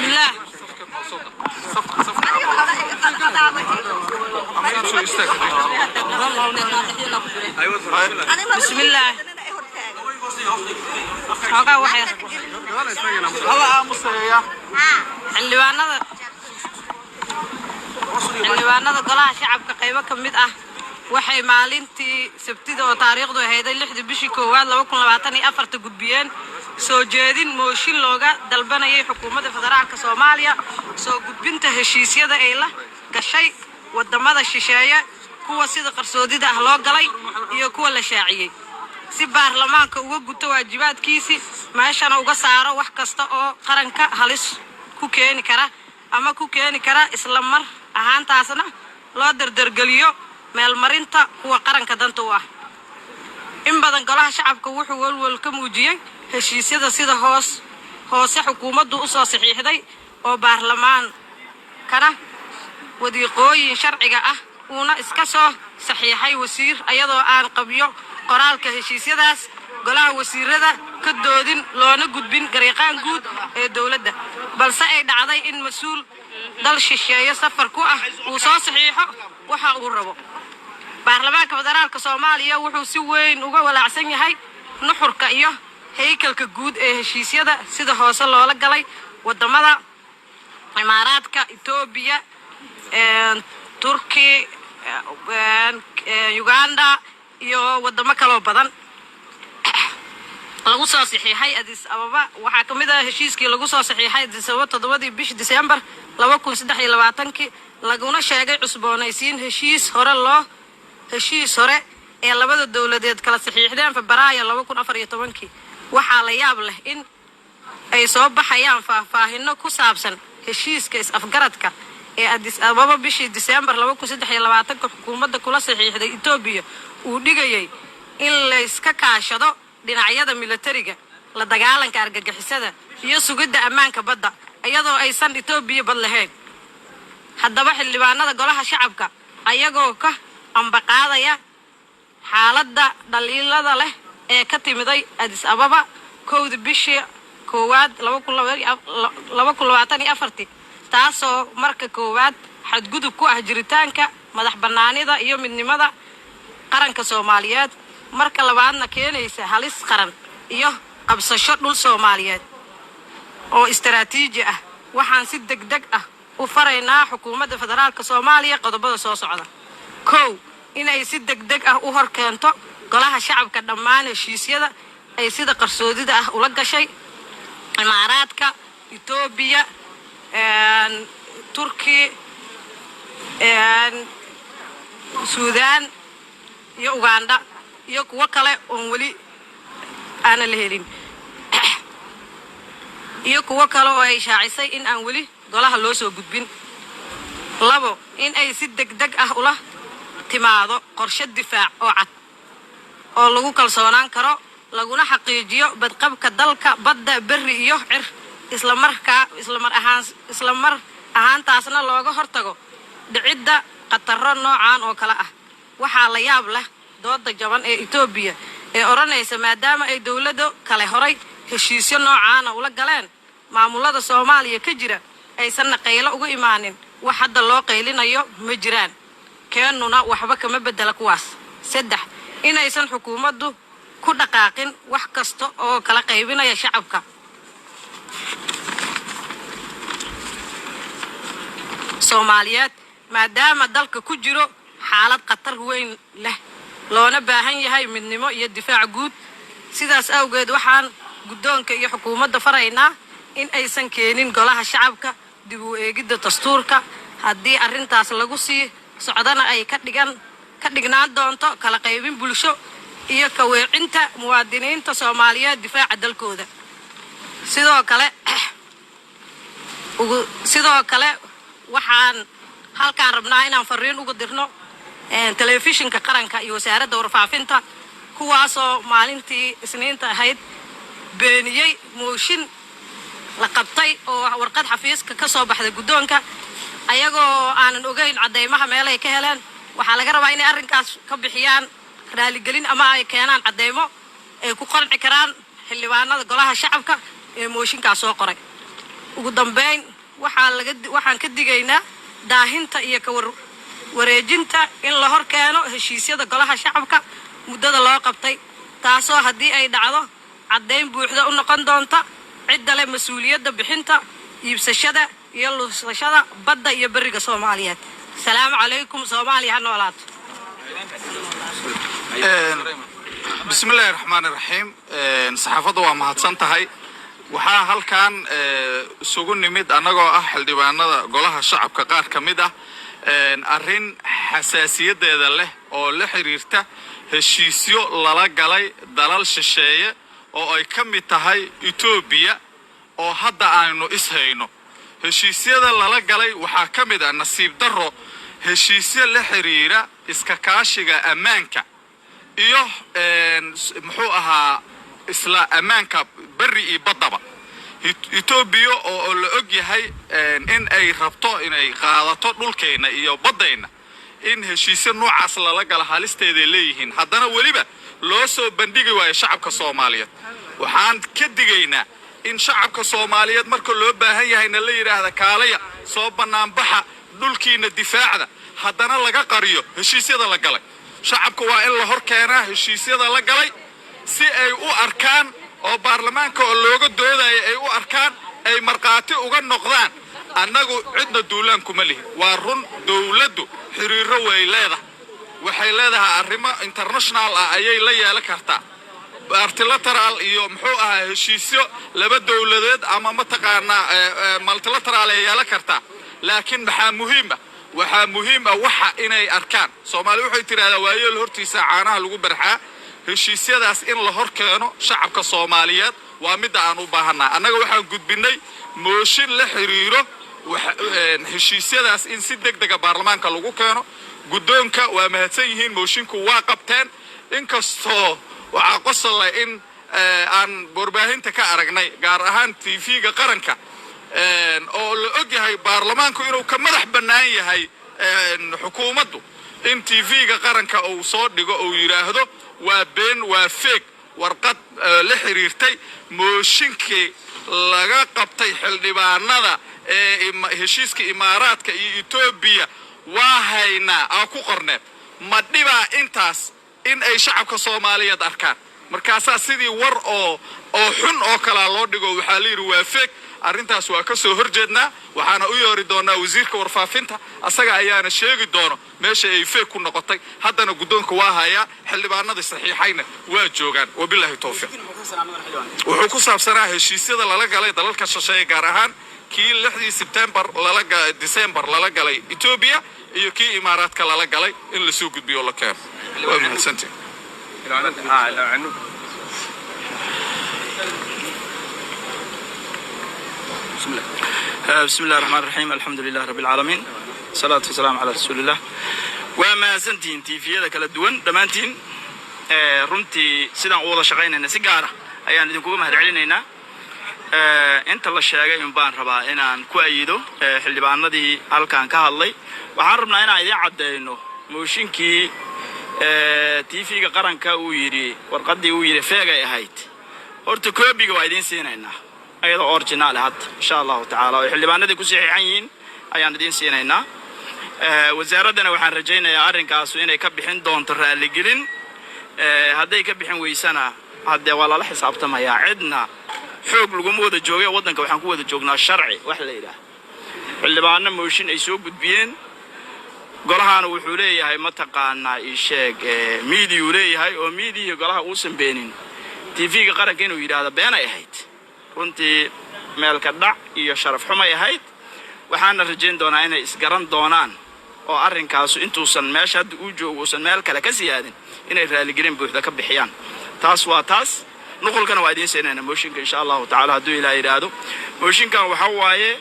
Bismillaah. Bismillaah. Xoogaa waxay xildhibaanada golaha shacabka qaybo ka mid ah waxay maalintii Sabtida oo taariikhdu ahayday 6-dii bishii koowaad 2024-ta gudbiyeen soo jeedin mooshin looga dalbanayay xukuumadda federaalka Soomaaliya soo gudbinta heshiisyada ay la gashay wadamada shisheeye, kuwa sida qarsoodida ah loo galay iyo kuwa la shaaciyey, si baarlamaanka uga guto waajibaadkiisii, meeshana uga saaro wax kasta oo qaranka halis ku keeni kara ama ku keeni kara, isla mar ahaantaasna loo dardargeliyo meelmarinta kuwa qaranka danta u ah. In badan golaha shacabka wuxuu walwal ka muujiyey heshiisyada sida hoos hoose xukuumaddu usoo saxiixday oo baarlamaankana wadiiqooyin sharciga ah uuna iska soo saxiixay wasiir, ayadoo aan qabyo qoraalka heshiisyadaas golaha wasiirada ka doodin, loona gudbin garyaqaan guud ee dowladda, balse ay dhacday in mas-uul dal shisheeye safar ku ah uu soo saxiixo waxa uu rabo. Baarlamaanka federaalka Soomaaliya wuxuu si weyn uga walaacsan yahay nuxurka iyo haykalka guud ee heshiisyada sida hoose loola galay wadamada Imaaraadka, Etoobiya, Turki, Uganda iyo wadamo kaloo badan lagu soo saxiixay Addis Ababa. Waxaa ka mid ah heshiiskii lagu soo saxiixay Addis Ababa 7-dii bishii Disembar 2023-kii, laguna sheegay cusboonaysiin heshiis hore ee labada dowladeed kala saxiixdeen Febraayo 2014-kii. Waxaa la yaab leh in ay soo baxayaan faahfaahino ku saabsan heshiiska is-afgaradka ee Addis Ababa bishii Disembar 2023-ka xukuumadda kula saxiixday Etoobiya uu dhigayay in layska kaashado dhinacyada milatariga, la dagaalanka argagixisada iyo sugidda ammaanka badda, iyadoo aysan Etoobiya bad lahayn. Haddaba, xildhibaanada golaha shacabka ayagoo ka ambaqaadaya xaaladda dhaliilada leh ee ka timiday Addis Ababa 1-da bishii koowaad 2024-tii, taasoo marka koowaad xadgudub ku ah jiritaanka, madax bannaanida iyo midnimada qaranka Soomaaliyeed, marka labaadna keenaysa halis qaran iyo qabsasho dhul Soomaaliyeed oo istaraatiiji ah, waxaan si deg deg ah u faraynaa xukuumadda federaalka Soomaaliya qodobada soo socda. 1, inay si deg deg ah u hor keento golaha shacabka dhammaan heshiisyada ay sida qarsoodida ah ula gashay Imaaraadka, Etoobiya, Turki, Suudaan iyo Uganda iyo kuwo kale oon weli aanan la helin, iyo kuwo kale oo ay shaacisay in aan weli golaha loo soo gudbin. 2, in ay si deg deg ah ula timaado qorshe difaac oo cad oo lagu kalsoonaan karo, laguna xaqiijiyo badqabka dalka, badda, berri iyo cir, islamarkaa islamar ahaan isla mar ahaantaasna looga hortago dhicidda khataro noocan oo kale ah. Waxaa la yaab leh dooda jaban ee Etoobiya ee odhanaysa maadaama ay dowlado kale horay heshiisyo noocaana ula galeen maamulada Soomaaliya ka jira, aysanna qaylo uga imaanin, wax hadda loo qaylinayo ma jiraan, keennuna waxba kama bedela kuwaas. 3, inaysan xukuumaddu ku dhaqaaqin wax kasta oo kala qaybinaya shacabka Soomaaliyeed, maadaama dalka ku jiro xaalad khatar weyn leh, loona baahan yahay midnimo iyo difaac guud. Sidaas awgeed, waxaan guddoonka iyo xukuumadda faraynaa in aysan keenin golaha shacabka dib u eegidda dastuurka, haddii arrintaas lagu sii socdana ay ka dhigan ka dhignaan doonto kala qaybin bulsho iyo ka weecinta muwaadiniinta Soomaaliyeed difaaca dalkooda. Sidoo kale waxaan halkaan rabnaa inaan fariin uga dirno telefishinka qaranka iyo wasaaradda warfaafinta, kuwaasoo maalintii Isniinta ahayd beeniyey mooshin la qabtay oo warqad xafiiska ka soo baxday guddoonka, ayagoo aanan ogeyn caddaymaha meelay ka heleen. Waxaa laga rabaa inay arrinkaas ka bixiyaan raaligelin ama ay keenaan caddaymo ay ku qanci karaan xildhibaanada golaha shacabka ee mooshinkaas soo qoray. Ugu dambeyn Waxaa laga waxaan ka digaynaa daahinta iyo ka wareejinta in la hor keeno heshiisyada Golaha Shacabka muddada loo qabtay, taasoo haddii ay dhacdo caddayn buuxda u noqon doonta cidda leh mas-uuliyadda bixinta, iibsashada iyo luusashada badda iyo beriga Soomaaliyeed. Salaamu calaykum. Soomaaliya ha noolaato. Bismi illaahi raxmaan iraxiim. Saxaafadda waa mahadsan tahay. Waxaa halkan isugu nimid, annagoo ah xildhibaanada Golaha Shacabka qaar ka mid ah, arrin xasaasiyadeeda leh oo la xiriirta heshiisyo lala galay dalal shisheeye oo ay ka mid tahay Etoobiya, oo hadda aynu ishayno. Heshiisyada lala galay waxaa ka mid ah, nasiib darro, heshiisyo la xiriira iska kaashiga ammaanka iyo muxuu ahaa, isla ammaanka berri iyo baddaba. Etoobiya oo la og yahay in ay rabto inay qaadato dhulkeenna iyo baddayna, in heshiisyo noocaas lala gala halisteeday leeyihiin. Haddana weliba loo soo bandhigi waayo shacabka Soomaaliyeed. Waxaan ka digaynaa in shacabka Soomaaliyeed marka loo baahan yahayna la yidhaahda, "Kaalaya, soo bannaanbaxa, dhulkiina difaacda," haddana laga qariyo heshiisyada la galay. Shacabka waa in la hor keenaa heshiisyada la galay si ay u arkaan, oo baarlamaanka oo looga doodaya ay u arkaan, ay markhaati uga noqdaan. Annagu cidna duulaan kuma lihin. Waa run, dowladdu xiriirro way leedahay, waxay leedahay arrimo international ah ayay la yeelan kartaa, multilateral iyo muxuu ahaa, heshiisyo laba dowladeed ama mataqaanaa multilateral ay yeelan kartaa. Laakiin maxaa muhiim ah? Waxaa muhiim ah waxa inay arkaan. Soomaali waxay tidhahdaa, "Waayeel hortiisa caanaha lagu barxaa." Heshiisyadaas in la hor keeno shacabka Soomaaliyeed waa midda aan u baahannahay. Annaga waxaan gudbinnay mooshin la xiriiro heshiisyadaas in si deg dega baarlamaanka lagu keeno. Guddoonka waa mahadsan yihiin, moshinku waa qabteen. Inkastoo waxaa qosol leh in aan warbaahinta ka aragnay, gaar ahaan TV-ga qaranka, oo la og yahay baarlamaanku inuu ka madax bannaan yahay xukuumaddu, in TV-ga qaranka uu soo dhigo uu yidhaahdo, "Waa been, waa fake," warqad la xiriirtay mooshinkii laga qabtay xildhibaanada ee heshiiska Imaaraadka iyo Etoobiya waa haynaa aa ku qorneed. Ma dhibaa intaas in ay shacabka Soomaaliyeed arkaan? Markaasaa sidii war oo xun oo kalaa loo dhigo, waxaa la yidhi, "Waa fake." Arrintaas waa ka soo horjeednaa. Waxaana u yeeri doonaa wasiirka warfaafinta, asaga ayaana sheegi doono meesha ay fake ku noqotay. Haddana guddoonka waa hayaa, xildhibaanadii saxiixayna waa joogaan. Wabilaahi towfiiq. Wuxuu ku saabsanaa heshiisyada lala galay dalalka shisheeye, gaar ahaan kii 6-dii Sebtembar lala Disembar lala galay Etoobiya iyo kii Imaaraadka lala galay, in lasoo gudbiyo oo la keeno. Waa mahadsantihin. بسم الله الرحمن الرحيم، الحمد لله رب العالمين، الصلاة والسلام على رسول الله. Waa mahadsantihiin TV-yada kala duwan dhammaantiin. Runtii sidaan u wada shaqaynayna si gaara ayaan idinkuga mahad celinaynaa. Inta la sheegay un baan rabaa inaan ku ayido xildhibaanadii halkan ka hadlay. Waxaan rabnaa inaan idiin caddeyno mooshinkii TV-ga qaranka uu yidhi warqaddii uu yidhi fake ay ahayd. Horta koobiga waa idiin siinaynaa ayadoo original hadda, insha Allahu tacaala, oo xildhibaanadii ku saxiixan yihiin ayaan idiin siinaynaa. Wasaaraddana waxaan rajaynayaa arrinkaasu inay ka bixin doonto raaligelin. Hadday ka bixin weysana, haddee waa lala xisaabtamayaa. Cidna xoog laguma wada joogay waddanka, waxaan ku wada joognaa sharci. Wax la yidhaah xildhibaano mooshin ay soo gudbiyeen, golahaana wuxuu leeyahay, mataqaanaa, ii sheeg, miidiyuu leeyahay, oo miidiyihii golaha uusan beenin TV-ga qaranka inuu yidhaahdo beenay ahayd, runtii meelka dhac iyo sharaf xumay ahayd. Waxaana rajayn doonaa inay isgaran doonaan oo arrinkaasu intuusan meesha hadda uu joogo uusan meel kale ka sii aadin, inay raaligelin buuxda ka bixiyaan. Taas waa taas. Nuqulkana waa idiin siinayna mooshinka, insha Allahu tacala, hadduu Ilaah yidhaahdo. Mooshinkan waxa waaye,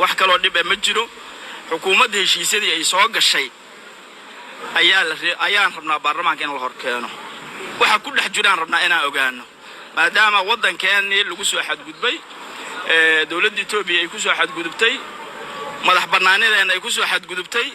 wax kaloo dhib e ma jiro. Xukuumadda heshiisyadii ay soo gashay ayaa la ayaan rabnaa baarlamaanka in la hor keeno. Waxa ku dhex jiraan rabnaa inaan ogaano, maadaama waddankeennii lagu soo xadgudbay, dowladda Etoobiya ay ku soo xadgudubtay, madax bannaanideenna ay ku soo xadgudubtay,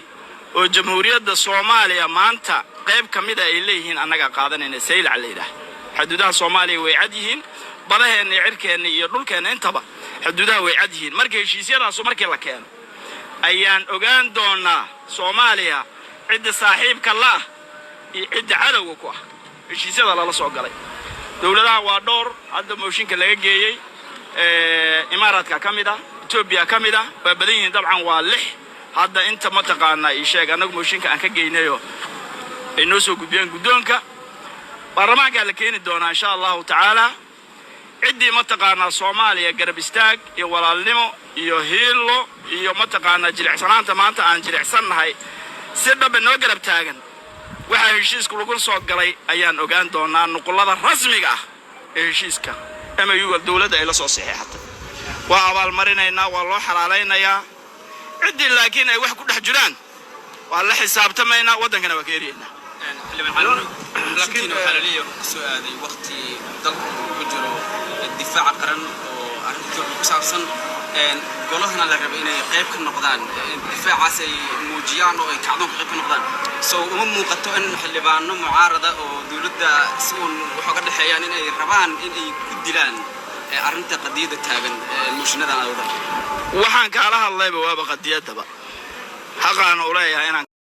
oo Jamhuuriyadda Soomaaliya maanta qayb ka mida ay leeyihiin, annagaa qaadanayna. Saylac la yidhaah, xuduudaha Soomaaliya way cad yihiin, badaheenna iyo cirkeenna iyo dhulkeenna intaba. Xuduudaha way cad yihiin. Marka heshiisyadaasu markii la keeno ayaan ogaan doonaa Soomaaliya cidda saaxiibka la ah iyo cidda cadowga ku ah. Heshiisyada lala soo galay dowladaha waa dhowr. Hadda mooshinka laga geeyey Imaaraadka ka mid ah, Etoobiya ka mid ah, waa badan yihiin dabcan, waa lix. Hadda inta mataqaanaa ii sheeg annagu mooshinka aan ka geynayo ay noo soo gudbiyeen guddoonka baarlamaankaa la keeni doonaa, insha Allahu tacaala. Ciddii mataqaanaa Soomaaliya garab istaag iyo walaalnimo iyo hiilo iyo mataqaanaa jilicsanaanta maanta aan jilicsannahay si dhaba noo garab taagan, waxaa heshiiska lagu soo galay ayaan ogaan doonaa, nuqullada rasmiga ah ee heshiiska MOU-ga dowladda ay la soo saxiixatay. Waa abaalmarinaynaa, waa loo xalaalaynayaa. Ciddii laakiin ay wax ku dhex jiraan waa la xisaabtamaynaa, waddankana waa ka eryaynaa. Laakiin waxaa laleeyahay wuxuu kusoo aaday waqti dalku uu ku jiro difaaca qaran oo arrinta Etoobiya ku saabsan, golahana la rabay inay qayb ka noqdaan difaacaas, ay muujiyaan oo ay kacdoonka qayb ka noqdaan. So uma muuqato in xildhibaano mucaarada oo dowladda si uun wax uga dhexeeyaan in ay rabaan in ay ku dilaan arrinta qadiyadda taagan mooshinnadan ay wadaan? Waxaan kaala hadlayba waaba qadiyadaba, xaqaana u leeyahay inaan